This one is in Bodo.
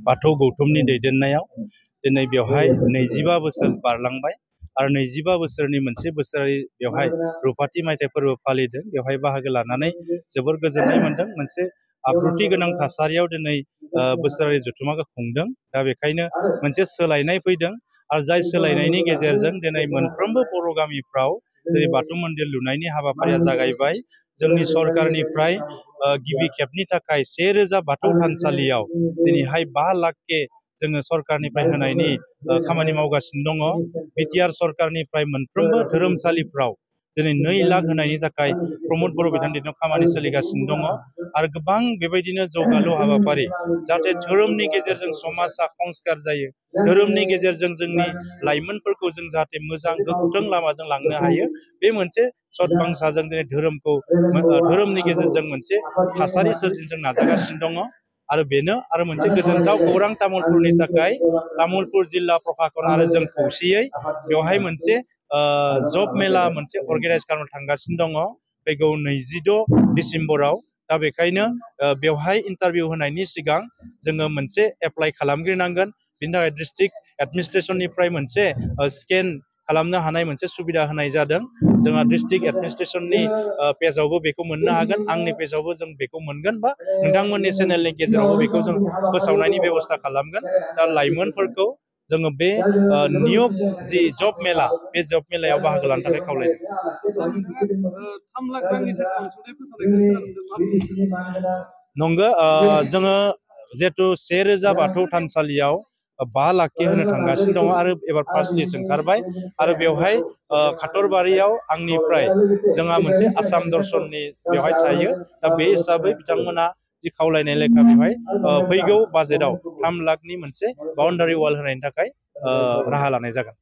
बाथौ गौतमनि दैदेननायाव दिनै बेवहाय 25 बोसोर बारलांबाय आरो 25 बोसोरनि मोनसे बोसोरारि बेवहाय रुपाथि मायथाइ फोरबो फालिदों। बेवहाय बाहागो लानानै जोबोर गोजोननाय मोनदों। मोनसे आब्रुथि गोनां थासारियाव दिनै बोसोरारि जथुम्माखौ खुंदों। दा बेखायनो मोनसे सोलायनाय फैदों आरो जाय सोलायनायनि गेजेरजों दिनै मोनफ्रोमबो बर' गामिफ्राव दिनै बाथौ मन्दिर लुनायनि हाबाफारिया जागायबाय। जोंनि सरकारनिफ्राय गिबि खेबनि थाखाय 1000 बाथौ थानसालियाव दिनैहाय 5 लाखके जोङो सरकारनिफ्राय होनायनि खामानि मावगासिनो दङ। बिटिआर सरकारनिफ्राय मोनफ्रोमबो धोरोमसालिफ्राव दिनै 2 लाख होनायनि थाखाय प्रमद बर' बिथांनि दैदेननायाव खामानि सोलिगासिनो दङ आरो गोबां बेबायदिनो जौगालु हाबाफारि जाहाथे धोरोमनि गेजेरजों समाजा संस्कार जायो, धोरोमनि गेजेरजों जोंनि लाइमोनफोरखौ जों जाहाथे मोजां गोख्रों लामाजों लांनो हायो, बे मोनसे सदबांसाजों दिनै धोरोमनि गेजेरजों मोनसे थासारि सोरजिनो जों नाजागासिनो दङ। आरो बेनो आरो मोनसे गोजोनथाव खौरां तामुलपुरनि थाखाय तामुलपुर जिल्ला प्रशासन आरो जों खौसेयै बेवहाय मोनसे जब मेला मोनसे अर्गानाइज खालामनो थांगासिनो दङ फैगौ 26 डिसेम्बराव। दा बेखायनो बेवहाय इन्टारभिउ होनायनि सिगां जोङो मोनसे एप्लाइ खालामग्रोनांगोन। बिनि थाखाय डिस्ट्रिक्ट एडमिनिस्ट्रेसननिफ्राय मोनसे स्केन खालामनो हानाय मोनसे सुबिदा होनाय जादों। जोंहा डिस्ट्रिक्ट एडमिनिस्ट्रेसननि पेजावबो बेखौ मोननो हागोन, आंनि पेजावबो जों बेखौ मोनगोन, बा नोंथांमोननि चेनेलनि गेजेरावबो बेखौ जों फोसावनायनि बेबस्था खालामगोन। दा लाइमोनफोरखौ जोङो बे नियम जि जब मेला, बे जब मेलायाव बाहागो लानो थाखाय खावलायदों। 3 लाख रांनि थाखाय अनसुंथाइ फोसावनायखौ नंगौ, जोङो जिहेतु 1000 बाथौ थानसालियाव 5 लाखके होनो थांगासिनो दङ आरो एबार फार्स्ट लिस्ट ओंखारबाय आरो बेवहाय खाथरबारियाव आंनिफ्राय जोंहा मोनसे आसाम दर्शननि बेवहाय थायो। दा बे हिसाबै बिथांमोना जि खावलायनाय लेखा बेवहाय फैगौ बाजेटआव 3 लाखनि मोनसे बाउन्डारि वाल होनायनि थाखाय राहा लानाय जागोन।